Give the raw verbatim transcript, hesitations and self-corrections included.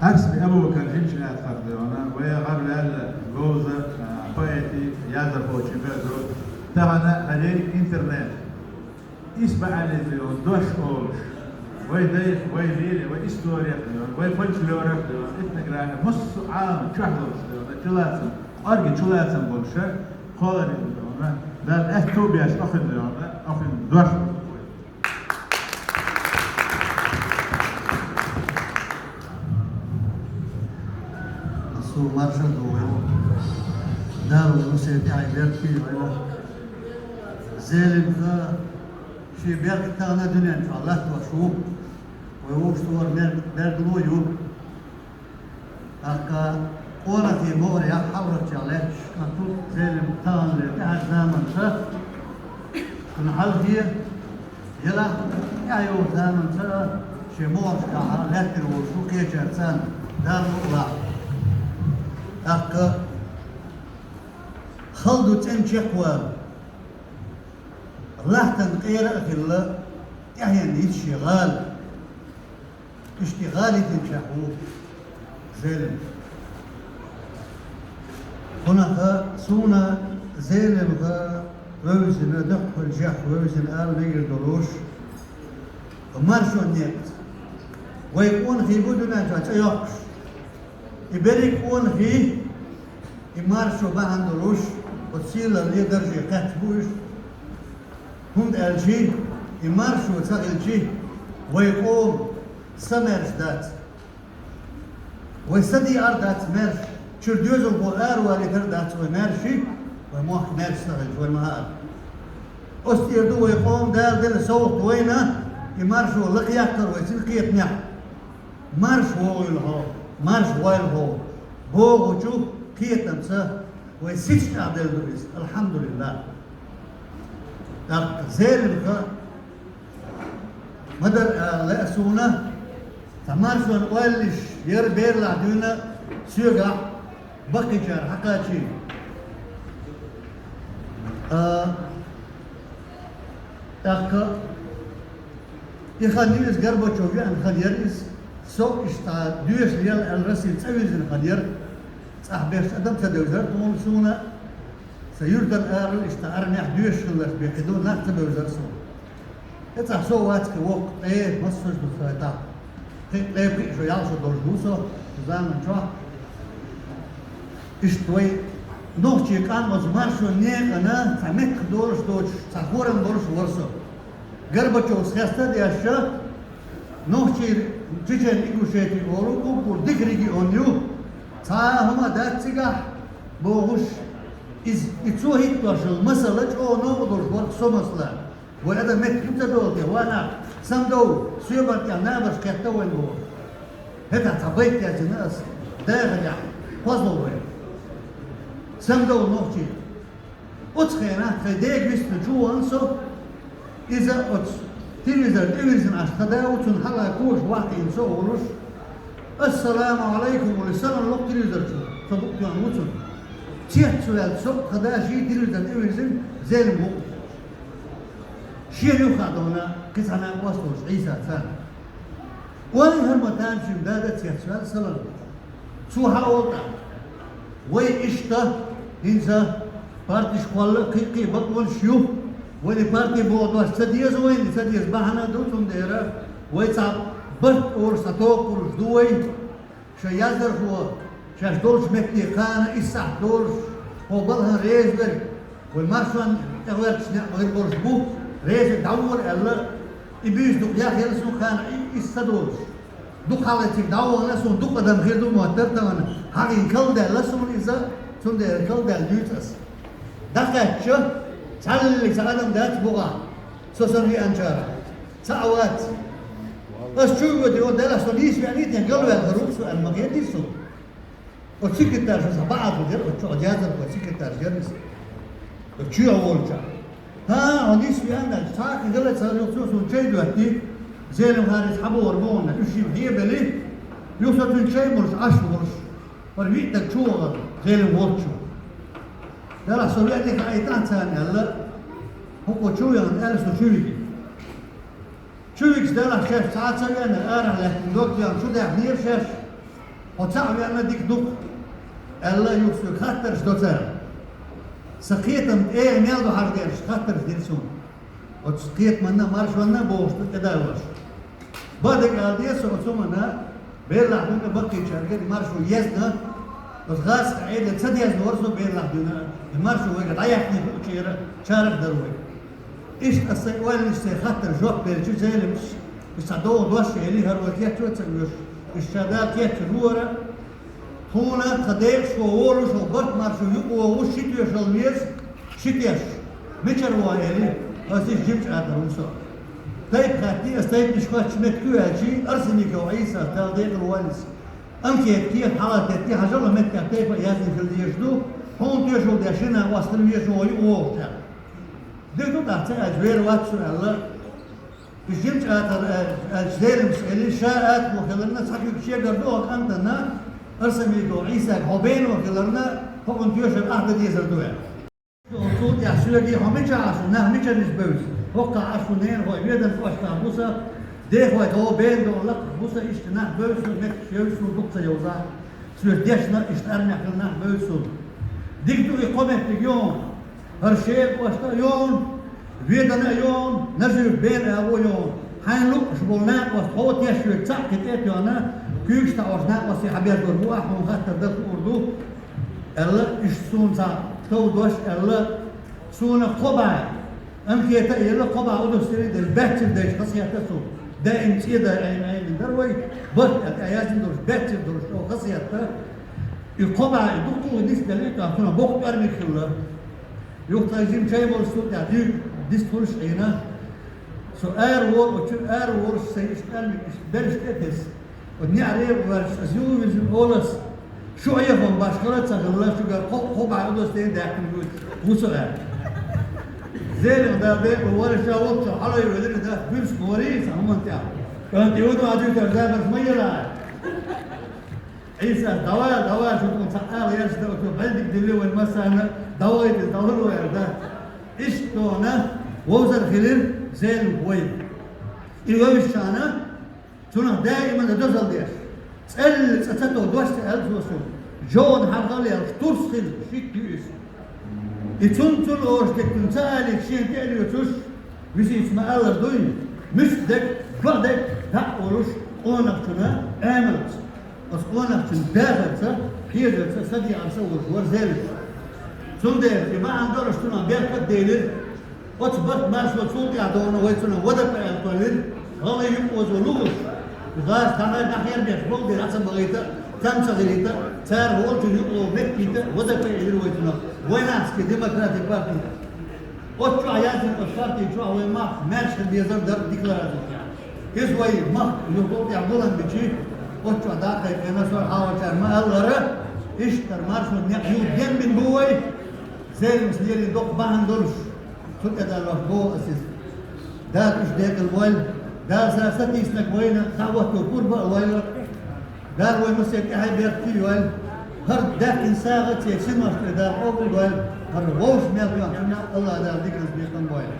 Арсби Абубакар жимчу аьлла хардевана, вай гӀар ваьлла говза, а, поэти, яздархочи бер ду. Тахана гӀарей интернет. Ис баьллизи он дош олуш. Вай дайх, вай лири, вай история, вай фольклорах, этнография, массо а Ӏалам чохь долуш, чулацам, кӀорги чулацам болуша, кхолари, Дала аьтту беш, охин, охин дош. Асу марша ду вай. Дала вай усе тӀаьхьа бертий вайна. Зелимха ши берг тахана дуьнен чохь латтош ву. Вай вовшах тохара мер-, мерг ло ю. ТӀаккха къонахий могӀарехь хьалхарчех лаьтташ, кху Зелим таханлера тӀаьхьарчу заманца, шуна хьалхе, елахь тӀаьхьайолчу заманца шен могӀаршкахь лаьттина волуш ву, кхечаьрца Дала мукъ лахь. ТӀаккха хала ду цӀена чекхвала, лахтан къера а хилла, тӀаьхьенна йита шен гӀала. Иштта гӀалатдинчех ву Зелим. Кхунах суна Зелимха вевзина, дуккха хӀуманах вевзина ала мегар долуш, маршонан некъаца. Вай къонахий бу дуьнен чохь цӀе йоккхуш. И берриг къонахий, и маршо бахьана долуш, оцу сийлалле дарже кхаьчна бу уьш. ХӀунда аьлча и маршо ца хилча, вай къоман са маьрша дац. Вай са дийр дац маьрша. Чуьра доьзалхо аравалийтар дац вай маьрша, вай мохк маьрша ца хилча, вай ма хаара. Оцу тӀера ду вай къоман Дала делла совгӀат вайна, и маршо лакхаяьккхар вай цуьнан кхетамехь. Марша вогӀийла хьо, марша войла хьо бохучу кхетамца вай сица чӀагӀделла ду иза, алхьамдулиллахӀ. ТӀаккха Зелимха ма дара ала лаьа суна, цхьа маршонан ойланаш яра Берлахь дуьйна соьгахь баккхийчара хьакхачийна. А, тӀаккха и хан ю иза, Горбачев веана хан яра иза. Со иштта доьшуш лела аьлла, Россин цӀа вирзина хан яра. ЦӀахь беш адам ца девзара тхуна суна. Сан юьртан арал иштта армехь доьшуш хиларх бен кхидӀа нах ца бевзара суна. ТӀе цӀахь со вац кхин воккха, ткъе массо а ду со тӀаккха. Кхин ткъе пхиъ шо ял шо долуш ву со, кху заман чохь. Иштта вай нохчийн къам оцу маршонан некъана цхьа меттах долуш доцуш, цхьа хӀорам болуш вара со. Горбачевс хеста а дешша, нохчийн Чечен-Ингушети олу уггар дика регион ю. Цхьа а хӀума дац цигахь, бохуш, иза, и цо хӀиттош йолу масала чӀогӀа новкъа долуш вара со масала. Вай адам меттиг ца долу те, ва нах, самдов, соьман тӀехь набарш кхетта вайн боху. ХӀетахь цхьа байт яздина ас, дайханехь, хозло вай. Самдов нохчий. Оцу хенахь тхайн дега вистина чу вахана со, иза оцу телевизор тӀевирзина Ӏаш тхан да ву, цунна хьала коша ваккхийна со а волуш, «Ассаламу Ӏалайкум» олий, салам ло телевизор чу, со букъ тоьхна ву цунна. Цец ца ваьлча со а, тхан да ший телевизор тӀевирзина, Зелим ву. Шена юххе а довна, кхин цхьа накъост волуш Ӏийса царна. Ой, хӀара ма тамашийна дада цецваьлла салам. Цо хьан олу тӀаккха? Вай иштта, хӀинца партиш кхолла кхин а кхин а бакъонаш ю. Вайна парти боху дош ца деза вайна, ца деза бахьана ду, цундела вай цхьа барт олуш цхьа токхуьлуш ду вай. Шайн яздархо шаьш долчу метте кхана исс сахьт долуш, хьо балхана реза верг, вай маршонна тӀехӀоьттуш некъ хир болуш бу, реза дӀавора аьлла, и буьйса дукха яхъелла суна кхана и, исс ца долуш. Дукха хьалха цига дӀавахана суна дукха адам хир ду моттара тахана, хьагӀийна калдаьлла суна иза, цундела калдаьлла дуьйцу ас. ДӀакхаьчча, цхьаллиг цхьа адам дац бухахь, со санна веанчарах. Цхьа а вац. Ас чу а воьду, делахь со нийса веаний те, галваьлла хир ву со аьлла, ма хетий суна. Оцу секретарша сан бакъ а хир яра, оцу чохь яздархо секретарша яра иза. Оцу чоьхьа волчохь. ХӀан, хьо нийса веана аьлча, цхьа а кхин гала ца хилла, цо суна чай доьттий, Зелим хӀара иза хьан бохура ма ванна, уьш йима хьебели, юха со цуьнан чай молуш Ӏаш волуш, хӀара виъ стаг чу вахара, Зелим волччо. Делахь со веаний хаийтахьа царна аьлла, хӀокхо чу веана аьлла, со чу вигина. Чу вигча делахь шаьш цхьа а ца веана, арахь лаьттина дог тӀехь чу даьхнера шаьш. Хьо цхьаъ венна дика ду-кх, аьлла, юха соьга хаттарш до цара. Сан кхетам тӀера мел ду хьажа дерш хаттарш дира цунна. Оцу кхетаманна, маршонна а бохуш ду тӀедаллалаш. Бакъдерг ала деза со, оцу хӀуманна, Берлахь дуьйна баккхийчаьрга и маршо езна, оцу гӀазкхийн Ӏедале ца дезна вара со Берлахь дуьйна, и маршо вайга дӀаяьккхина хуучара чарах дара вай. Иштта аса сайн ойланаш, сайн хаттарна жоп делча, Зелимас, иза цхьа догӀу дош а елий, хӀара вай кечван а ца оьшуш, иза ша Дала кечвина вара, тхуна тхан декъашхо волуш, хӀокху барт-маршо юкъавогӀуш ши тоьшалла веза, ши теш. Мичара ву хьо, элира, аса иштта Жимачу АтагӀа ву со. Тайпа хаьттий аса, тайпанаш хоьттучу меттиг ю аьлча, Арсеников Ӏийсас, Дала декъала войла иза, анкета кехат хьалха теттий, хьажал, хӀокху меттехь тайпа а яздина хила дезаш ду, хьуна тоьшалла деш ши накъост хила везаш ву хьо юкъавогӀучех. Дика ду тӀаккха, ца аьлча, вер вац со аьлла. Иза Жимачу АтагӀа аьлча, Зелимас элира, ша атамо хиларна, цхьа куьг шегара ду хӀокху кӀантана, Арсеников Ӏийсага, хьо бено хиларна, хӀокхунна тоьшалла ахь дан дезар ду аьлла. Цул тӀаьхьа соьгий, хьо мичахь Ӏаш ву, нах мичара нисбевза? ХӀоккхахь Ӏаш ву, ненахой, Веданан кӀоштахь ву сан, дехой догӀу, бен догӀу лакхахь ву сан, иштта нах бевза суна, меттигаш евза суна, дукха ца йовзахь. Соьца дешна, иштта армехь хилла нах бевза суна. Дика ду и кхо меттиг йогӀу. ХӀара Шера кӀошта а йогӀу, Ведана а йогӀу, Нажи-Юьртан бен агӀо а йогӀу. Хьайна луъуш болу накъост хьо тешна верг цхьаъ кхин тӀе а тоьхна, куьйгаш таӀош накъостий хьан беш вар бу ахь, хьуна хаттар дан хуур ду, аьлла, иштта суна цхьа тов дош аьлла, суна кхо бӀе анкета а елла, кхо бӀе удостоверение а делла, баьччара дайча хазахетта суна. Даим цӀе дай Ӏайна Ӏайна дара вай, барт аьлла тӀе яздина долуш, баьччара долуш оха хазахетта. И кхо бӀе и дукха а нисделла, и тӀаккха цунах боккха тӀоьрмиг хилла. Юха тхайн жима чай болуш цул тӀаьхьа дуьйна дистхуьлуш Ӏийна. Со ара вора, оцу чуьра ара волуш, сайн иштта тӀоьрмиг иштта беллаш тӀе а тесна. Оцу неӀаре а воьрзуш, аса юха вирзина олу ас, шу Ӏехо башхалла а ца хилла, шуьгара кхо, кхо бӀе удостоверение даьккхина ву, ву со аьлла. Зелимас, Дала декъала войла, ша волччохь хьалавелира, дас буьрса гӀорий сан хӀуманна тӀехь. КӀант, и ву ду, а дуьйцуш забарш ма елахь. Ӏийсас, давай, давай, шу тхуна цхьа ала еш дан, оцо бӀаьрг дика дилли вайн массарна, давай, иза дӀалур вай аьлла дац. Иштта тхуна вовзар хилира Зелимас вай. И вевзачхьана, цунах даиман а дозалла деш, цӀелла цӀа ца тов дош ца аьлла цо суна. ЖогӀун хьархалла яьлча, турс хилла, шийтта ю иза. И цунна, цунна оша дерг цунна ца алийта, шена тӀе а лоьцуш, висийца ма-аллара дуй, муьста дерг, доӀа дерг дӀа а олуш, къонахчунна Ӏамалца, оцу къонахчун дахарца, хьежарца, садеӀарца а волуш вара Зелимас. Цундела и бахьана долуш цунах беркат а делира. Оцу барт-маршо цул тӀаьхьа догӀуна вай цунах ВДП аьлла кхоьллира, гӀалгӀай юкъаозо лууш, и гӀазкхий дӀахьербеш болу дела, Ӏа ца бахийта а, цам ца хилийта а, цара волчун юкъа меттахӀитта а, ВДП элира вай цунах, Войнахский демократик парти. Оцу чохь яздина, оцу парти чохь вай мах маьрша хила дезар дара деклараци тӀехь. Иза вай махка юкъа тӀехь гулам бичи, оцу чохь дӀа а кхайкхина, со хьалхарчара ма-аллара, иштта маршонан некъ юха денбина бу вай, Зелимас лерина доккха бахьана долуш. Цу тӀе далош боху ас иза. Дала уьш декъала войла. Дала сан сатийсинарг вайна схьа а хӀотто пурба а лойла. Дала вай массеран тӀаьхье беркате а йойла. ХӀара даьккхина сагӀа а церан синош тӀера Дала къобалдойла. ХӀара вовшах мел тоьхначунна а АллахӀ Дала диканца бекхам бойла.